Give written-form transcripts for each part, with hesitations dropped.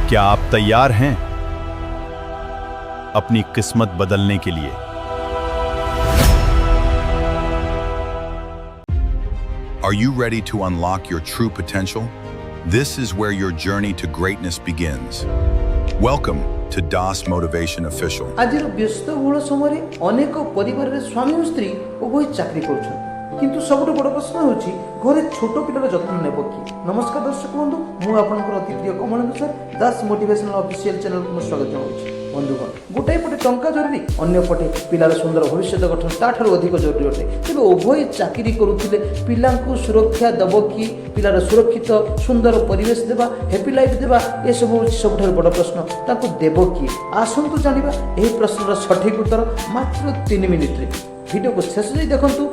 क्या आप तैयार हैं अपनी किस्मत बदलने के लिए? Are you ready to unlock your true potential? This is where your journey to greatness begins. Welcome to Das Motivation Official. ଆଜିର ବ୍ୟସ୍ତବହୁଳ ସମୟରେ ଅନେକ ପରିବାରରେ ସ୍ୱାମୀ ଓ ସ୍ତ୍ରୀ ଉଭୟ ଚାକିରି କରୁଛନ୍ତି, କିନ୍ତୁ ସବୁଠୁ ବଡ଼ ପ୍ରଶ୍ନ ହେଉଛି, ଘରେ ଛୋଟ ପିଲାର ଯତ୍ନ ନେବ କିଏ? ନମସ୍କାର ଦର୍ଶକ ବନ୍ଧୁ, ମୁଁ ଆପଣଙ୍କର ଅତି ପ୍ରିୟ Kamalendu sir. Das motivational official ଚ୍ୟାନେଲକୁ ମୁଁ ସ୍ୱାଗତ ଜଣାଉଛି। ବନ୍ଧୁଗଣ, ଗୋଟାଏ ପଟେ ଟଙ୍କା ଜରୁରୀ, ଅନ୍ୟ ପଟେ ପିଲାର ସୁନ୍ଦର ଭବିଷ୍ୟତ ଗଠନ ତାଠାରୁ ଅଧିକ ଜରୁରୀ ଅଟେ। ତେବେ ଉଭୟ ଚାକିରି କରୁଥିଲେ ପିଲାଙ୍କୁ ସୁରକ୍ଷା ଦେବ କିଏ? ପିଲାର ସୁରକ୍ଷିତ ସୁନ୍ଦର ପରିବେଶ ଦେବା, ହ୍ୟାପି ଲାଇଫ୍ ଦେବା, ଏସବୁ ହେଉଛି ସବୁଠାରୁ ବଡ଼ ପ୍ରଶ୍ନ। ତାଙ୍କୁ ଦେବ କିଏ? ଆସନ୍ତୁ ଜାଣିବା ଏହି ପ୍ରଶ୍ନର ସଠିକ୍ ଉତ୍ତର ମାତ୍ର 3 ମିନିଟ୍ରେ। ଭିଡ଼ିଓକୁ ଶେଷ ଯାଇ ଦେଖନ୍ତୁ,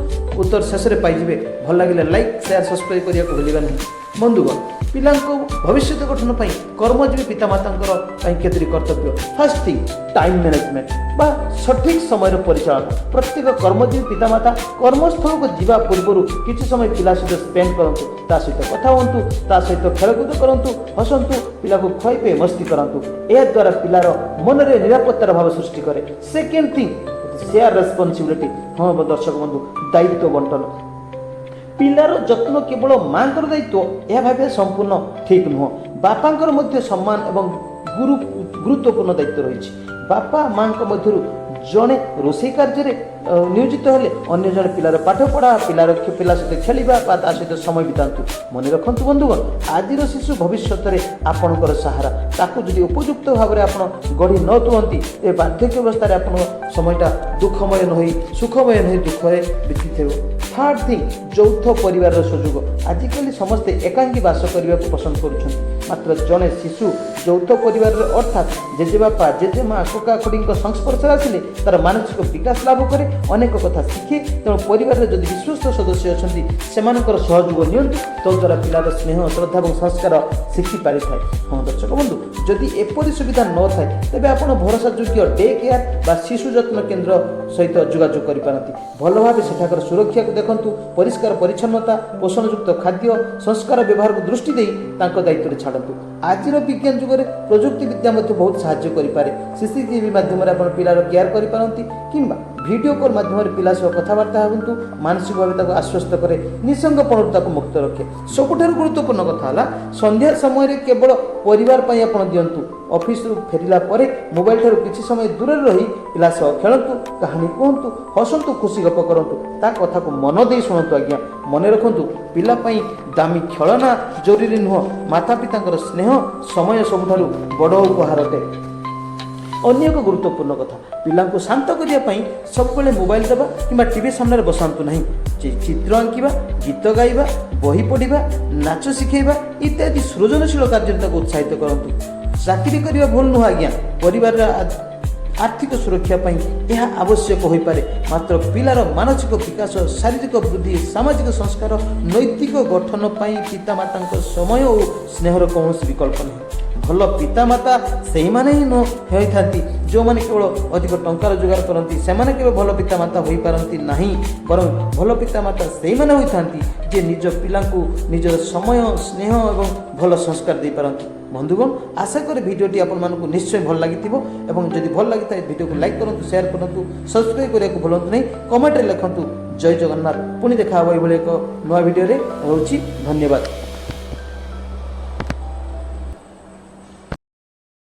ଉତ୍ତର ଶେଷରେ ପାଇଯିବେ। ଭଲ ଲାଗିଲେ ଲାଇକ୍, ସେୟାର, ସବସ୍କ୍ରାଇବ୍ କରିବାକୁ ଭୁଲିବେ ନାହିଁ। ବନ୍ଧୁଗଣ, ପିଲାଙ୍କ ଭବିଷ୍ୟତ ଗଠନ ପାଇଁ କର୍ମଜୀବୀ ପିତାମାତାଙ୍କର ପାଇଁ କେତୋଟି କର୍ତ୍ତବ୍ୟ। ଫାର୍ଷ୍ଟ ଥିଙ୍ଗ, ଟାଇମ୍ ମ୍ୟାନେଜମେଣ୍ଟ ବା ସଠିକ୍ ସମୟର ପରିଚାଳନା। ପ୍ରତ୍ୟେକ କର୍ମଜୀବୀ ପିତାମାତା କର୍ମସ୍ଥଳକୁ ଯିବା ପୂର୍ବରୁ କିଛି ସମୟ ପିଲା ସହିତ ସ୍ପେଣ୍ଡ କରନ୍ତୁ। ତା ସହିତ କଥା ହୁଅନ୍ତୁ, ତା ସହିତ ଖେଳକୁଦ କରନ୍ତୁ, ହସନ୍ତୁ, ପିଲାକୁ ଖୁଆଇ ପିଆଇ ମସ୍ତି କରାନ୍ତୁ। ଏହାଦ୍ୱାରା ପିଲାର ମନରେ ନିରାପତ୍ତାର ଭାବ ସୃଷ୍ଟି କରେ। Second thing, share responsibility. ହଁ ଦର୍ଶକ ବନ୍ଧୁ, ଦାୟିତ୍ୱ ବଣ୍ଟନ। ପିଲାର ଯତ୍ନ କେବଳ ମାଙ୍କର ଦାୟିତ୍ୱ, ଏହା ଭାବିବା ସମ୍ପୂର୍ଣ୍ଣ ଠିକ୍ ନୁହଁ। ବାପାଙ୍କର ମଧ୍ୟ ସମାନ ଏବଂ ଗୁରୁତ୍ୱପୂର୍ଣ୍ଣ ଦାୟିତ୍ୱ ରହିଛି। ବାପା ମାଙ୍କ ମଧ୍ୟରୁ ଜଣେ ରୋଷେଇ କାର୍ଯ୍ୟରେ ନିୟୋଜିତ ହେଲେ ଅନ୍ୟ ଜଣେ ପିଲାର ପାଠ ପଢ଼ା, ପିଲା ସହିତ ଖେଳିବା ବା ତା ସହିତ ସମୟ ବିତାନ୍ତୁ। ମନେ ରଖନ୍ତୁ ବନ୍ଧୁଗଣ, ଆଜିର ଶିଶୁ ଭବିଷ୍ୟତରେ ଆପଣଙ୍କର ସାହାରା। ତାକୁ ଯଦି ଉପଯୁକ୍ତ ଭାବରେ ଆପଣ ଗଢ଼ି ନ ତୁଳନ୍ତି, ତେବେ ବାର୍ଦ୍ଧକ୍ୟ ଅବସ୍ଥାରେ ଆପଣଙ୍କ ସମୟଟା ଦୁଃଖମୟ ନ ହୋଇ, ସୁଖମୟ ନ ହୋଇ ଦୁଃଖରେ ବିତିଥିବ। ଥାର୍ଡ ଥିଙ୍ଗ, ଯୌଥ ପରିବାରର ସୁଯୋଗ। ଆଜିକାଲି ସମସ୍ତେ ଏକାଙ୍ଗୀ ବାସ କରିବାକୁ ପସନ୍ଦ କରୁଛନ୍ତି। ମାତ୍ର ଜଣେ ଶିଶୁ ଯୌଥ ପରିବାରରେ, ଅର୍ଥାତ୍ ଜେଜେବାପା, ଜେଜେମା, କକା, ଖୁଡ଼ିଙ୍କ ସଂସ୍ପର୍ଶରେ ଆସିଲେ ତାର ମାନସିକ ବିକାଶ ଲାଭ କରେ, ଅନେକ କଥା ଶିଖେ। ତେଣୁ ପରିବାରରେ ଯଦି ବିଶ୍ୱସ୍ତ ସଦସ୍ୟ ଅଛନ୍ତି, ସେମାନଙ୍କର ସହଯୋଗ ନିଅନ୍ତୁ। ତଦ୍ୱାରା ପିଲାର ସ୍ନେହ, ଶ୍ରଦ୍ଧା ଏବଂ ସଂସ୍କାର ଶିଖି ପାରିଥାଏ। ହଁ ଦର୍ଶକ ବନ୍ଧୁ, ଯଦି ଏପରି ସୁବିଧା ନଥାଏ, ତେବେ ଆପଣ ଭରସାଯୋଗ୍ୟ ଡେ କେୟାର ବା ଶିଶୁ ଯତ୍ନ କେନ୍ଦ୍ର ସହିତ ଯୋଗାଯୋଗ କରିପାରନ୍ତି। ଭଲ ଭାବେ ସେଠାକାର ସୁରକ୍ଷାକୁ ଦେଖନ୍ତୁ। ପରିଷ୍କାର ପରିଚ୍ଛନ୍ନତା, ପୋଷଣଯୁକ୍ତ ଖାଦ୍ୟ, ସଂସ୍କାର ବ୍ୟବହାରକୁ ଦୃଷ୍ଟି ଦେଇ ତାଙ୍କ ଦାୟିତ୍ୱରେ ଛାଡ଼ନ୍ତୁ। ଆଜିର ବିଜ୍ଞାନ ଯୁଗରେ ପ୍ରଯୁକ୍ତି ବିଦ୍ୟା ମଧ୍ୟ ବହୁତ ସାହାଯ୍ୟ କରିପାରେ। ସିସିଟିଭି ମାଧ୍ୟମରେ ଆପଣ ପିଲାର କେୟାର କରିପାରନ୍ତି କିମ୍ବା ଭିଡ଼ିଓ କଲ୍ ମାଧ୍ୟମରେ ପିଲା ସହ କଥାବାର୍ତ୍ତା ହୁଅନ୍ତୁ। ମାନସିକ ଭାବେ ତାକୁ ଆଶ୍ୱସ୍ତ କରେ, ନିଃସଙ୍ଗପଣରୁ ତାକୁ ମୁକ୍ତ ରଖେ। ସବୁଠାରୁ ଗୁରୁତ୍ୱପୂର୍ଣ୍ଣ କଥା ହେଲା, ସନ୍ଧ୍ୟା ସମୟରେ କେବଳ ପରିବାର ପାଇଁ ଆପଣ ଦିଅନ୍ତୁ। ଅଫିସରୁ ଫେରିଲା ପରେ ମୋବାଇଲ ଠାରୁ କିଛି ସମୟ ଦୂରରେ ରହି ପିଲା ସହ ଖେଳନ୍ତୁ, କାହାଣୀ କୁହନ୍ତୁ, ହସନ୍ତୁ, ଖୁସି ଗପ କରନ୍ତୁ, ତା କଥାକୁ ମନ ଦେଇ ଶୁଣନ୍ତୁ। ଆଜ୍ଞା, ମନେ ରଖନ୍ତୁ, ପିଲା ପାଇଁ ଦାମୀ ଖେଳନା ଜରୁରୀ ନୁହଁ, ମାତା ପିତାଙ୍କର ସ୍ନେହ, ସମୟ ସବୁଠାରୁ ବଡ଼ ଉପହାର ଅଟେ। ଅନ୍ୟ ଏକ ଗୁରୁତ୍ୱପୂର୍ଣ୍ଣ କଥା, ପିଲାଙ୍କୁ ଶାନ୍ତ କରିବା ପାଇଁ ସବୁବେଳେ ମୋବାଇଲ ଦେବା କିମ୍ବା ଟିଭି ସାମ୍ନାରେ ବସାନ୍ତୁ ନାହିଁ। ଚିତ୍ର ଆଙ୍କିବା, ଗୀତ ଗାଇବା, ବହି ପଢ଼ିବା, ନାଚ ଶିଖାଇବା ଇତ୍ୟାଦି ସୃଜନଶୀଳ କାର୍ଯ୍ୟରେ ତାକୁ ଉତ୍ସାହିତ କରନ୍ତୁ। ଚାକିରି କରିବା ଭୁଲ ନୁହଁ ଆଜ୍ଞା। ପରିବାରର ଆର୍ଥିକ ସୁରକ୍ଷା ପାଇଁ ଏହା ଆବଶ୍ୟକ ହୋଇପାରେ। ମାତ୍ର ପିଲାର ମାନସିକ ବିକାଶ, ଶାରୀରିକ ବୃଦ୍ଧି, ସାମାଜିକ ସଂସ୍କାର, ନୈତିକ ଗଠନ ପାଇଁ ପିତାମାତାଙ୍କ ସମୟ ଓ ସ୍ନେହର କୌଣସି ବିକଳ୍ପ ନାହିଁ। ଭଲ ପିତାମାତା ସେଇମାନେ ହିଁ ନ ହୋଇଥାନ୍ତି, ଯେଉଁମାନେ କେବଳ ଅଧିକ ଟଙ୍କା ରୋଜଗାର କରନ୍ତି। ସେମାନେ କେବେ ଭଲ ପିତାମାତା ହୋଇପାରନ୍ତି ନାହିଁ। ବରଂ ଭଲ ପିତାମାତା ସେଇମାନେ ହୋଇଥାନ୍ତି, ଯିଏ ନିଜ ପିଲାଙ୍କୁ ନିଜର ସମୟ, ସ୍ନେହ ଏବଂ ଭଲ ସଂସ୍କାର ଦେଇପାରନ୍ତି। ବନ୍ଧୁଗଣ, ଆଶା କରେ ଭିଡ଼ିଓଟି ଆପଣମାନଙ୍କୁ ନିଶ୍ଚୟ ଭଲ ଲାଗିଥିବ ଏବଂ ଯଦି ଭଲ ଲାଗିଥାଏ, ଭିଡ଼ିଓକୁ ଲାଇକ୍ କରନ୍ତୁ, ସେୟାର କରନ୍ତୁ, ସବସ୍କ୍ରାଇବ୍ କରିବାକୁ ଭୁଲନ୍ତୁ ନାହିଁ। କମେଣ୍ଟରେ ଲେଖନ୍ତୁ ଜୟ ଜଗନ୍ନାଥ। ପୁଣି ଦେଖା ହେବ ଏଇଭଳି ଏକ ନୂଆ ଭିଡ଼ିଓରେ। ରହୁଛି, ଧନ୍ୟବାଦ।